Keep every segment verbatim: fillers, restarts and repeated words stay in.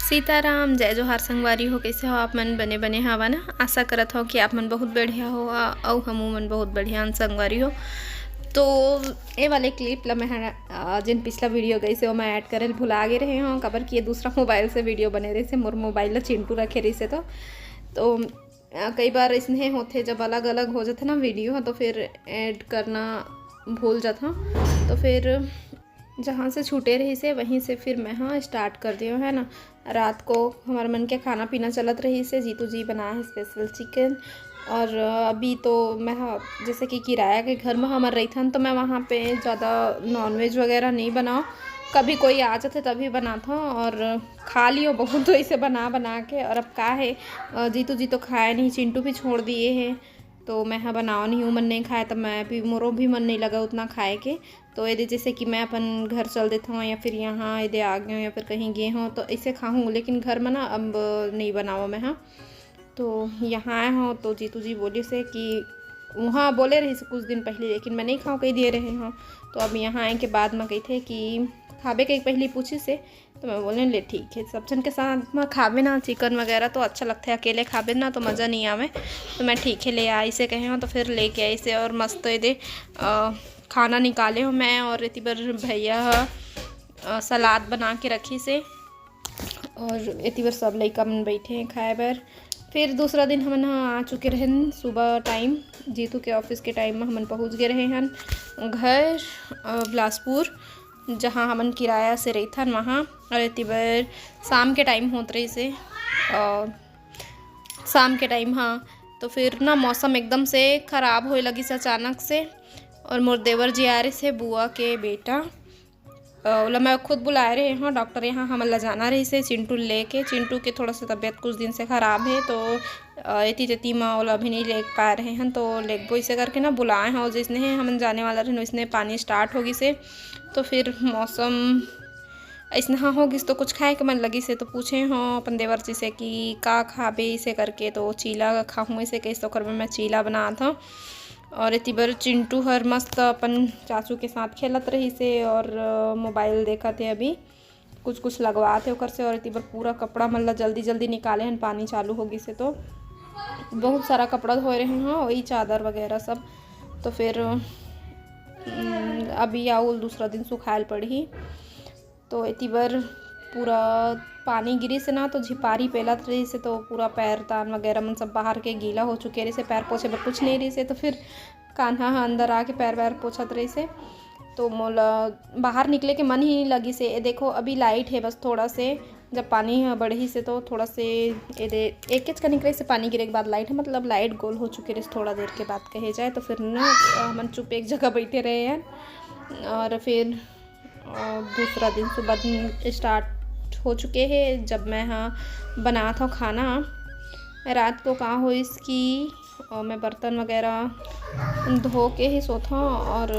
सीताराम, जय जोहार संगवारी हो। कइसे हो आप मन? बने बने हवा ना? आशा करत हो कि आप मन बहुत बढ़िया हो, आ-, अउ हमू मन बहुत बढ़िया हन संगवारी हो। तो ए वाले clip ला मैं ह-, आ, जेन पिछला video गइसे, ओमा add करे ल भुला गे रहे हो, काबर कि ये दूसरा mobile से video बने रहिसे, मोर mobile ला चिंटू रखे रहिसे तो, तो, आ, कई बार अइसने होथे, जब अलग-अलग हो जाथे ना video ह, तो फिर add करना भूल जाथों। तो फिर जहाँ से छूटे रहिसे, वहीं से फिर मैं ह start कर दियो, है ना। रात को हमर मन के खाना पीना चलत रहिसे, जीतू जी बनाए हे special chicken। और अभी तो मैं ह, जैसे कि किराया के घर में हमर रहिथन, तो मैं वहाँ पे ज़्यादा non-veg वगैरह नहीं बनाओ, कभी कोई आ जाथे तभी बनाथों और खा लियो बहुत वैसे बना बना के। और अब का है, अ, जीतू जी तो खाए नहीं, चिंटू भी छोड़ दिए है, तो मैं ह बनाओ नहीं, उमन नहीं खाए, तब मैं भी, मोरो भी मन नहीं लगा उतना खाए के। तो एदे जैसे कि मैं अपन घर चल देथों या फिर यहाँ एदे आ गए हों या फिर कहीं गए हों, तो ऐसे खाहूँ, लेकिन घर में ना अब नहीं बनाओ मैं ह। तो यहाँ आए हों तो जीतू जी बोलिसे कि वहाँ बोले रहिसे कुछ दिन पहले, लेकिन मैं नहीं खाऊँ, कही दिए रहे हों। तो अब यहाँ आए के बाद में कहिथे कि खाबे के पहले पूछिसे, तो मैं बोले, "ले ठीक है।" सब झन के साथ में खाबे ना chicken वगैरह तो अच्छा लगथे, अकेले खाबे ना तो मज़ा नहीं आवे। तो मैं ठीक है, ले आ, इसे कहे हों, तो फिर लेके आइसे और मस्त एदे, अ, खाना निकाले हों मैं और एती बर भैया ह, अ, सलाद बना के रखिसे और एती बर सब लइका मन बैठे हैं खाए बर। फिर दूसरा दिन हमन ह आ चुके रहेन सुबह time, जीतू के office के time में हमन पहुँच गए रहे हन घर, अ, बिलासपुर, जहाँ हमन किराया से रहिथन वहाँ। और एती बर शाम के time होत रहिसे, अ, शाम के time, हाँ, तो फिर ना मौसम एकदम से खराब होए लगिस अचानक से। और मोर देवर जी आ रहिसे, बुआ के बेटा, अ, ओला मैं खुद बुलाए रहे हों डॉक्टर यहाँ, हमन ला जाना रहिसे चिंटू लेके। चिंटू के थोड़ा सा तबीयत कुछ दिन से खराब है, तो, अ, एती तेती म ओला अभी नहीं ले पाए रहे हन, तो लेगबो इसे करके ना बुलाए हों। जैसने हमन जाने वाला रहेन, वैसने पानी start हो गिसे, तो फिर मौसम अइसने हाँ हो गिस, तो कुछ खाए के मन लगिसे, तो पूछे हों अपन देवर जी से कि का खाबे इसे करके, तो चीला खाहूँ इसे कहिस, तो ओकर बर मैं चीला बनात हों। और एती बर चिंटू हर मस्त अपन चाचू के साथ खेलत रहिसे और, अ, mobile देखत हे अभी, कुछ कुछ लगवात हे ओकर से। और एती बर पूरा कपड़ा मन ला जल्दी जल्दी निकाले हन, पानी चालू हो गिसे तो बहुत सारा कपड़ा धोए रहे हों, वही चादर वगैरह सब। तो फिर, उम, अभी आउल दूसरा दिन सुखाए ल पड़ही। तो एती बर पूरा पानी गिरिस ना, तो झिपारी पेलत रहिसे, तो पूरा पैर तान वगैरह मन सब बाहर के गीला हो चुके रहिसे, पैर पोछे बर कुछ नहीं रहिसे, तो फिर कान्हा ह अंदर आके पैर वैर पोछत रहिसे। तो मोला बाहर निकले के मन ही नहीं लगिसे। ए देखो, अभी light है बस थोड़ा से, जब पानी ह बढ़िसे तो थोड़ा से एदे एकेच कनिक रहिसे, पानी गिरे के बाद light है, मतलब light गोल हो चुके रहिसे थोड़ा देर के बाद कहे जाए, तो फिर ना हमन चुप एक जगह बैठे रहे हैं। और फिर अ, दूसरा दिन सुबह दिन start हो चुके हे। जब मैं ह बनात हों खाना, रात को का होइस कि, अ, मैं बर्तन वगैरह धो के ही सोथों और,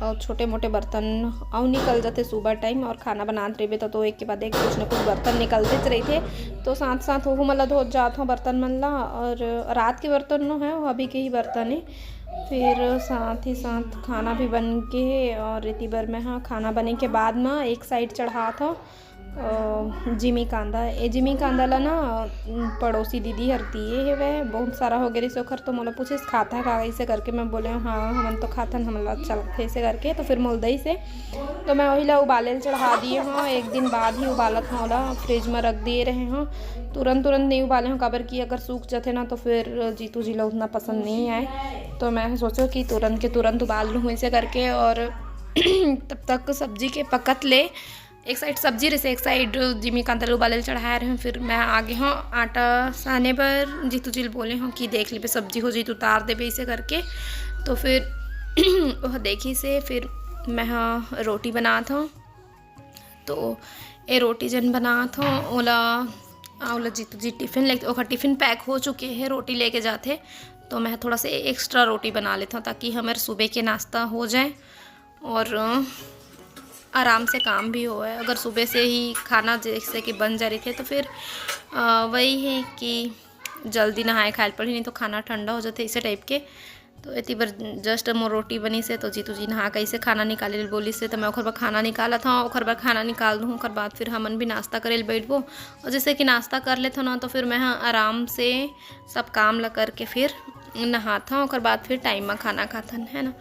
अ, छोटे मोटे बर्तन अउ निकल जाथे सुबह time, और खाना बनात रहिबे त तो एक के बाद एक कुछ न कुछ बर्तन निकलतेच रहिथे। तो साथ साथ ओहू मन ला धोत जात हों बर्तन मन ला, और रात के बर्तन नो है, वो अभी के ही बर्तन हे। फिर साथ ही साथ खाना भी बन के हे और एती बर मैं ह खाना बने के बाद म एक side चढ़ात हों, अ, जिमी कांदा। ए जिमी कांदा ला ना, अ, पड़ोसी दीदी हर दिए हेवय, बहुत सारा हो गे रहिसे ओखर, तो मोला पूछिस, "खाता का?" ऐसे करके मैं बोले, "हाँ, हमन तो खाथन, हमन ला अच्छा लगथे," ऐसे करके। तो फिर मोल दइस हे, तो मैं वही ला उबाले ल चढ़ा दिए हों। एक दिन बाद ही उबालत हों ओला, fridge में रख दिए रहे हों। तुरंत तुरंत नहीं उबाले हों, काबर कि अगर सूख जाथे ना, तो फिर जीतू जी ला उतना पसंद नहीं आए। तो मैं सोचो कि तुरंत के तुरंत उबाल लूँ ऐसे करके, और तब तक सब्जी के पकत ले, एक side सब्जी रहिसे, एक side जिमी कांदा ल उबाले ल चढ़ाए रहे हों। फिर मैं आगे हों आटा साने बर, जीतू जी ल बोले हों कि देख लेबे सब्जी हो जाही त उतार देबे ऐसे करके। तो फिर वह देखिस हे, फिर मैं ह रोटी बनात हों। तो ए रोटी जन बनात हों, ओला, आ, ओला जीतू जी टिफिन ले, ओकर टिफिन pack हो चुके हे, रोटी लेके जाथे। तो मैं थोड़ा से extra रोटी बना लेत हों, ताकि हमर सुबह के नाश्ता हो जाए और, अ, आराम से काम भी होए। अगर सुबह से ही खाना जैसे कि बन जा रहिथे, तो फिर, अ, वही है कि जल्दी नहाए खाए ल पड़ही, नहीं तो खाना ठंडा हो जाथे, इसे type के। तो एती बर just मोर रोटी बनिस हे, तो जीतू जी नहा के अइसे खाना निकाले ल बोलिस हे, तो मैं ओखर बर खाना निकालत हव। ओखर बर खाना निकाल दूँ, ओखर बाद फिर हमन भी नाश्ता करे ल बैठबो। और जैसे कि नाश्ता कर लेथन ना, तो फिर मैं ह आराम से सब काम ला करके फिर नहाथन, ओखर बाद फिर time म खाना खाथन, है ना।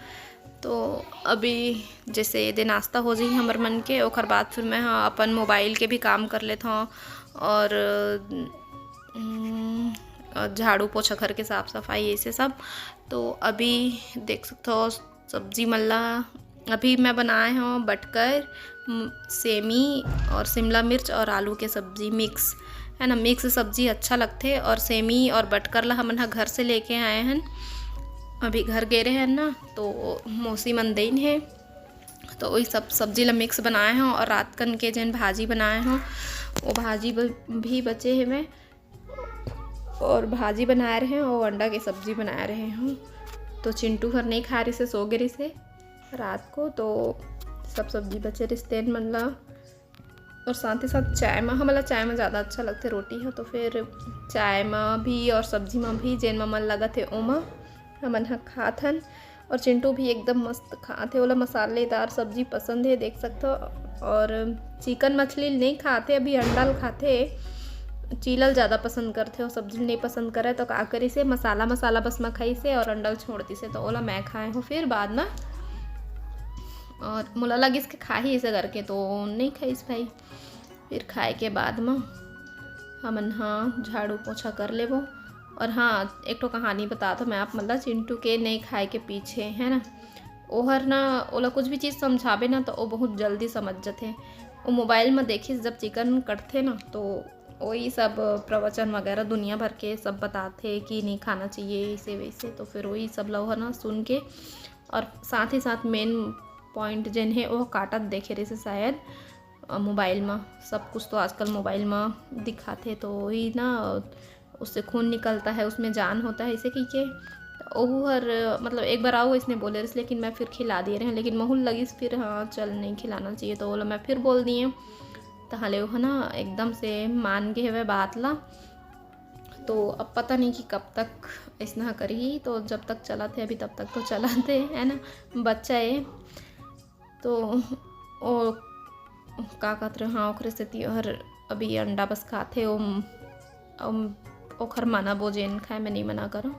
तो अभी जैसे एदे नाश्ता हो जाही हमर मन के, ओखर बाद फिर मैं ह अपन mobile के भी काम कर लेथन और, उम, और झाड़ू पोछा, घर के साफ सफाई, ऐसे सब। तो अभी देख सकथो सब्जी मन ला, अभी मैं बनाए हव बटकर, म, सेमी और शिमला मिर्च और आलू के सब्जी mix, है ना। Mix सब्जी अच्छा लगथे। और सेमी और बटकर ला हमन ह घर से लेके आए हन, अभी घर गे रहे हन ना, तो मौसी मन देन हे, तो वही सब सब्जी ला mix बनाए हव। और रात कन के जेन भाजी बनाए हव, वो भाजी ब-, भी बचे हे मैं, और भाजी बनाए रहे हव, अंडा के सब्जी बनाए रहे हव। तो चिंटू हर नहीं खा रिसे, सो गे रिसे रात को, तो सब सब्जी बचे रिस तेन मन ला। और साथ ही साथ चाय म, हमला चाय म ज़्यादा अच्छा लगथे रोटी ह, तो फिर चाय म भी और सब्जी म भी जेन म मन लगत हे ओमा हमन ह खाथन। और चिंटू भी एकदम मस्त खाथे, ओला मसालेदार सब्जी पसंद हे, देख सकथो। और चिकन मछली ल नहीं खाथे, अभी अंडा ल खाथे, चीला ल ज़्यादा पसंद करथे, और सब्जी ल नहीं पसंद करे, तो का करिसे, मसाला मसाला बस म खाइसे और अंडा ल छोड़ दिसे, तो ओला मैं खाए हूँ फिर बाद में। और मोला लगिस के खाही ऐसे करके, तो नहीं खाइस भाई। फिर खाए के बाद म हमन ह झाड़ू पोछा कर लेबो। और हाँ, एक ठो कहानी बतात हव मैं आप मन ला, चिंटू के नहीं खाए के पीछे, है ना, ओहर ना, ओला कुछ भी चीज़ समझाबे ना, तो वो बहुत जल्दी समझ जथे। वो mobile म देखिस, जब चिकन कटथे ना, तो वही सब प्रवचन वगैरह दुनिया भर के सब बताथे कि नहीं खाना चाहिए, ऐसे वैसे। तो फिर वही सब ला ओहर ना सुन के, और साथ ही साथ main point जेन हे, वो काटत देखे रहिसे शायद, अ, mobile म। सब कुछ तो आजकल mobile म दिखाथे, तो वही ना, उससे खून निकलता है, उसमें जान होता है, ऐसे कहिके। तो ओहू हर, मतलब, एक बार अउ इसने बोले रहिस, लेकिन मैं फिर खिला दिए रहे, लेकिन महूँ ल लगिस फिर, हाँ, चल, नहीं खिलाना चाहिए, तो ओला मैं फिर बोल दिए। तहाँ ले ओह ना एकदम से मान गे हवय बात ला। तो अब पता नहीं कि कब तक अइसना करही, तो जब तक चलत हे अभी, तब तक तो चलत हे, है ना, बच्चा ए। तो ओ का कहत रहे, हाँ, ओकरे सेती ओहर अभी अंडा बस खाथे, ओ, ओ, ओखर मना बो जेन खाए, मैं नहीं मना करूँ।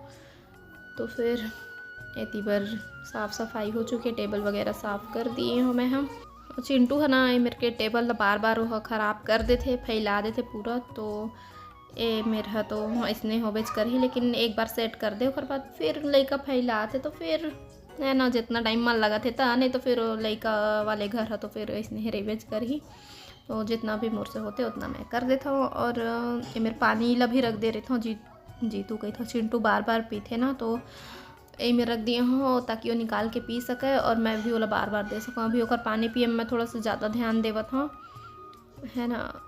तो फिर एती बर साफ सफाई हो चुके, table वगैरह साफ कर दिए हव मैं ह। चिंटू ह ना, ए मेर के table ला बार बार ओह खराब कर देथे, फैला देथे पूरा। तो ए मेर ह तो अइसने होबेच करही, लेकिन एक बार set कर दे, ओकर बाद फिर लइका फैलाथे, तो फिर, है ना, जितना time मन लगत हे त, नहीं तो फिर लइका वाले घर ह तो फिर अइसने ही रहिबेच करही। तो जितना भी मोर से होथे उतना मैं कर देथव। और ए मेर पानी ला भी रख दे रहिथव, जी, जीतू कहिथव, चिंटू बार बार पीथे ना, तो ए मेर रख दिए हव ताकि वो निकाल के पी सके और मैं भी ओला बार बार दे सकूँ। अभी ओकर पानी पिए में मैं थोड़ा सा ज़्यादा ध्यान देवत हव, है ना,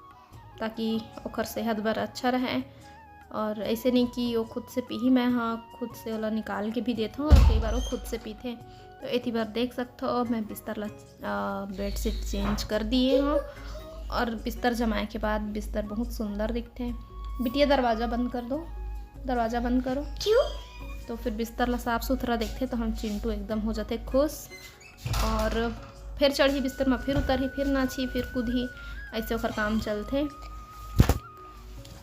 ताकि ओकर सेहत बर अच्छा रहे। और ऐसे नहीं कि वो खुद से पीही, मैं हाँ खुद से ओला निकाल के भी देथव और कई बार वो खुद से पीथे। तो एती बार देख सकथव, मैं बिस्तर ला, अ, bedsheet change कर दिए हव और बिस्तर जमाए के बाद बिस्तर बहुत सुंदर दिखथे। बिटिया, दरवाज़ा बंद कर दो, दरवाज़ा बंद करो। क्यों? तो फिर बिस्तर ला साफ सुथरा देखथे तो हम चिंटू एकदम हो जाथे खुश। और फिर चढ़ही बिस्तर में, फिर उतरही, फिर नाचही, फिर कूदही, ऐसे ओकर काम चलथे।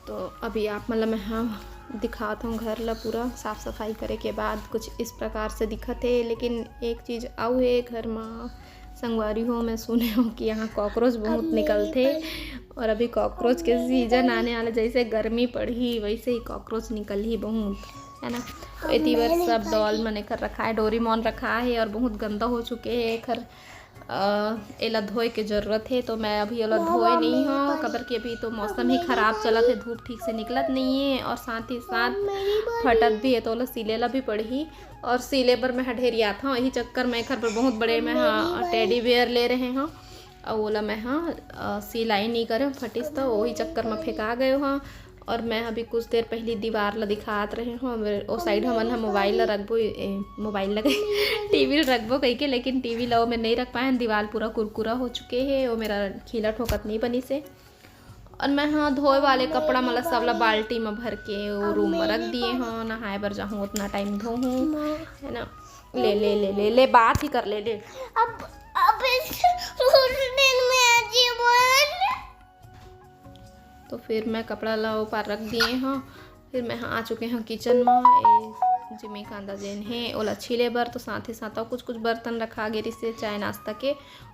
तो अभी आप मन ल मैं, हाँ, दिखात हूँ घर ला पूरा साफ सफाई करे के बाद कुछ इस प्रकार से दिखत हे। लेकिन एक चीज़ अउ हे घर मा, संगवारी हो, मैं सुने हूँ कि यहाँ cockroach बहुत निकलथे और अभी cockroach के season आने वाला, जैसे गर्मी पड़ही वैसे ही cockroach निकलही बहुत, है ना। तो एती बर सब doll मन एकर रखा है, डोरीमोन रखा है और बहुत गंदा हो चुके हैं एकर। अ, एला धोए के जरूरत हे, तो मैं अभी ओला धोए नहीं हूँ, काबर कि अभी तो मौसम ही खराब चलत हे, धूप ठीक से निकलत नहीं है और साथ ही साथ फटत भी है, तो ओला सिले ला भी पड़ही। और सिले बर मैं ह ढेरियात हूँ, यही चक्कर में एखर बर बहुत बड़े मैं ह teddy bear ले रहे हूँ, और ओला मैं ह, अ, सिलाई नहीं करे फटिस, तो वही चक्कर में फेंका गए हूँ। और मैं अभी कुछ देर पहली दीवार ला दिखात रहे हूँ, मेरे, ओ side हमन ह mobile ला रखबो, ए, mobile लगे, टीवी ला रखबो कहिके, लेकिन टीवी ला ओमे नहीं रख पाए हन, दीवार पूरा कुरकुरा हो चुके हे, वो मेरा खीला ठोकत नहीं बनिस हे। और मैं हाँ धोए वाले कपड़ा मन ला सब ला बाल्टी में भर के वो रूम में रख दिए हूँ। नहाए बर जाहूँ, उतना टाइम धोहूँ, है ना। ले ले ले ले ले, बात ही कर ले, ले। अब अब इस उस दिन में जीवन तो फिर मैं कपड़ा ला ऊपर रख दिए हूँ। फिर मैं आ चुके हूँ किचन में। ए, जिमी कांदा जेन हे ओला छीले बर, तो साथ ही साथ अउ कुछ कुछ बर्तन रखा गे रिसे चाय नाश्ता के,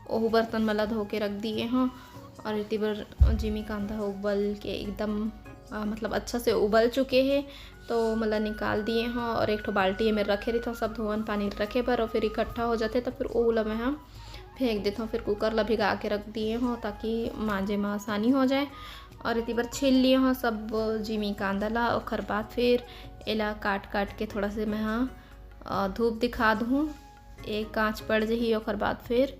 ओहू बर्तन मन ला धो के रख दिए हूँ। और इति बर जिमी कांदा ह उबल के एकदम अ, मतलब अच्छा से उबल चुके हे, तो ओमन ला निकाल दिए हूँ। और एक ठो बाल्टी में रखे रहिथों सब धोवन पानी रखे बर, और फिर इकट्ठा हो जाथे तो फिर ओला मैं ह फेंक देथों। फिर कुकर ला भिगा के रख दिए हूँ ताकि मांजे में आसानी हो जाए। और इति बर छील लिए हूँ सब जिमी कांदा ला। ओखर बाद फिर एला काट काट के थोड़ा से मैं ह अ, धूप दिखा दूँ, एक कांच पड़ जही, ओखर बाद फिर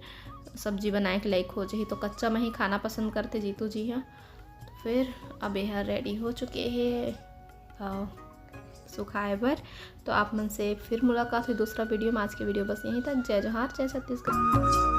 सब्जी बनाए के लायक हो जही। तो कच्चा में ही खाना पसंद करते जीतू जी ह। फिर अब यह रेडी हो चुके हे अ, सुखाए बर। तो आप मन से फिर मुलाकात हुई दूसरा वीडियो में। आज के वीडियो बस यहीं तक। जय जोहार, जय छत्तीसगढ़।